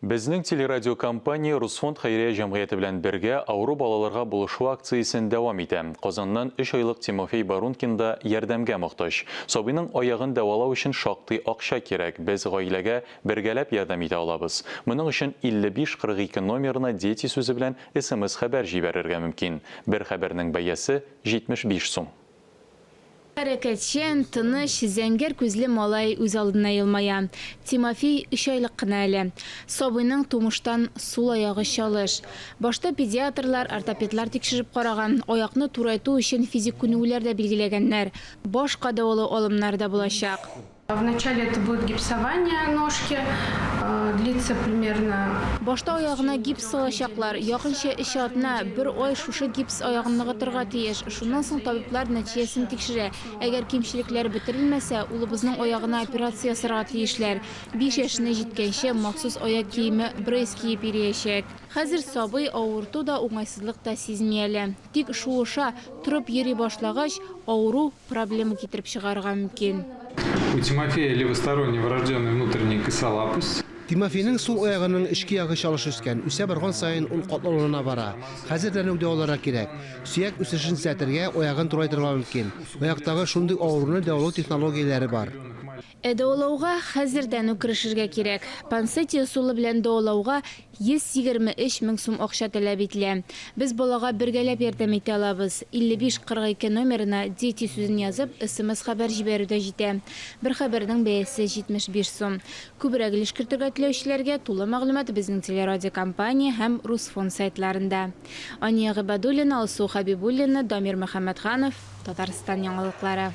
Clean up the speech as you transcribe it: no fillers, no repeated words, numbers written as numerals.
Безнең телерадиокомпания Русфонд хәйрия җәмгыяте белән бергә авыру балаларга булышу акциясен дәвам итә. Казаннан өч айлык Тимофей Барункин да ярдәмгә мохтаҗ. Сабыйның аягын дәвалау өчен шактый акча кирәк. Без гаиләгә бергәләп ярдәм итә алабыз. Моның өчен 55 42 номерына Дети сүзе белән смс-хәбәр җибәрергә мөмкин. Бер хәбәрнең бәясе, 75 сум. Хәрәкәтчән, тыныч, зәңгәр күзле малай үз алдына елмая. Тимофей өч айлык кына әле. Сабыйның тумыштан сул аягы чалыш. Башта педиатрлар, ортопедлар тикшереп караган, аякны турайту өчен физик күнегүләр дә билгеләгәннәр. Башка дәвалау алымнары да булачак. Вначале это будет гипсование ножки, длится примерно. Башта аягына гипс салачаклар. Якынча өч атна, бер ай шушы гипс аягын ныгытырга тиеш. Шуннан соң табиблар нәтиҗәсен тикшерә. Әгәр кимчелекләр бетерелмәсә, улыбызның аягына операция ясарга тиешләр. Биш яшенә җиткәнче махсус аяк киеме, брейс киеп йөриячәк. Хәзер сабый авырту да, уңайсызлык та сизми әле. Тик шуыша, торып йөри башлагач, авыру проблема китереп чыгарырга мөмкин. У Тимофея левосторонний врожденный внутренний косолапость. Тимофейның сул аягының эчке ягы чалыш үскән, үсә барган саен ул катлаулана бара. Хәзердән үк дәваларга кирәк. Сөяк үсешен төзәтергә, аягын турайтырга мөмкин. Аяктагы шундый авыруны дәвалау технологияләре бар. Ә дәвалауга хәзердән үк керешергә кирәк. Пансетти ысулы белән дәвалауга 123 мең сум акча таләп ителә. Без балага бергәләп ярдәм итә алабыз. 55 42 номерына Дети сүзен язып, смс-хәбәр җибәрү дә җитә. Бер хәбәрнең бәясе 75 сум. Күбрәк өлеш кертергә теләүчеләргә тулы мәгълүмат безнең телерадиокомпания һәм Русфонд сайтларында. Ания Гыйбадуллина, Алсу Хәбибуллина, Дамир Мөхәммәтханов, Татарстан яңалыклары.